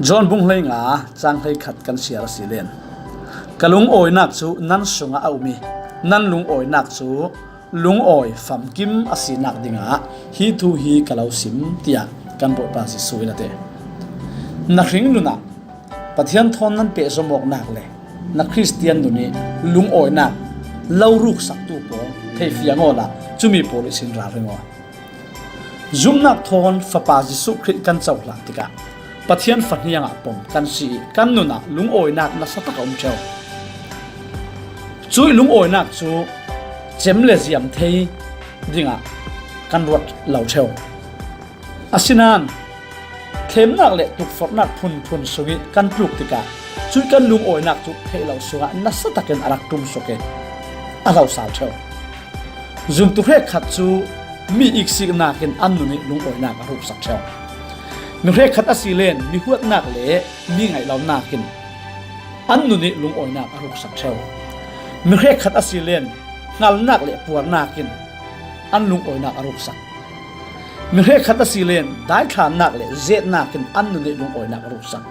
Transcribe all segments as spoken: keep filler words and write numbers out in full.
John bung hleinga chang hleikhat kan siar a si len, ka lungawinak cu nan sungah a um i nan lungawinak cu lungawi famkim a sinak dingah hi thu hi ka lo sim, tiah kan Bawipa Jesuh in a ti. Na hring nunah Pathian thawn nan pehzom awknak le na Khristian nun i lungawinak lo ruksaktu pawl theifiang awla cumi pawl ihsin ralring aw. Zumnak thawn Fapa Jesuh Khrih kan cohlan tikah Pathian fahniangah pom kan si i kan nunah lungawinak nasa tak a um ṭheu. Cuih lungawinak cu cem le ziam thei dingah kan ruat lo ṭheu. Asinain thlemnak le tukforhnak phunphun sungih kan tluk tikah cuih kan lungawinak cu theih lo sungah nasa takin a rak ṭum suk i a hlosal ṭheu. Zumtu hrekkhat cu mi iksiknak in an nun i lungawinak a ruksak ṭheu. Mi hrekkhat a si len mi huatnak le mi ngaihlonak in an nun i lungawinak a ruksak ṭheu. Mi hrekkhat a si len hngalnak le puarnak in an lungawinak a ruksak. Mi hrekkhat a si len daithlannak le zetnak in an nun i lungawinak a ruksak.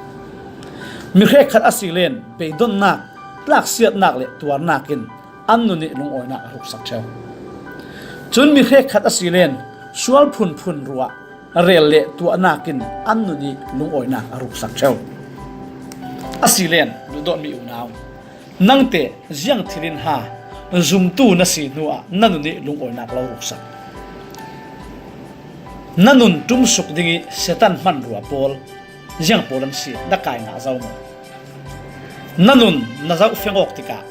Mi hrekkhat a si len beidonnak, tlaksiatnak le tuarnak in an nun i lungawinak a ruksak ṭheu. Cun mi hrekkhat a si len sual phunphun ruah, rel le tuahnak in an nun i lungawinak a ruksak ṭheu. A si len, duhdawtmi unau, nangte ziang thil in ha zumtu na si hnuah na nun i lungawinak lo ruksak. Na nun ṭumsuk ding i Satan hmanrua pawl ziang pawl an si na kai ngah zo maw? Na nun na zoh feng awk tikah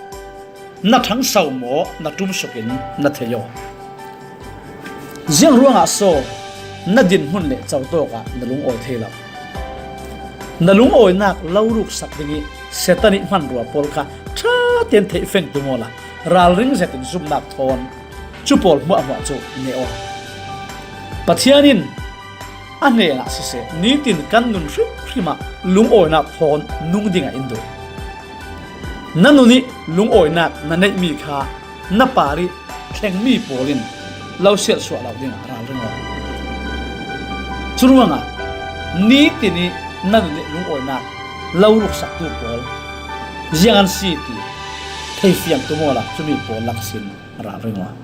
na ṭhangso maw na ṭumsuk in na thei aw? Ziang ruangah so na dinhmun le cotawk ah na lungawi thei lo? Na lungawinak lo ruksak ding i Satan i hmanrua pawl kha ṭha tein theih feng tum awla ralring zetin zumnak thawn cu pawl hmuahhmuah cu neh aw. Pathian in a hnenah siseh, nitin kan nun hrimhrim ah lungawinak thawn nung dingah in duh. Na nun i lungawinak na neihmi kha na par i thlengmi pawl in lo siatsuah lo dingah ralring aw. Curuangah nitin i na nun i lungawinak lo ruksaktu pawl ziang an si ti theifiang tum awla cumi pawl lak sin ralring aw.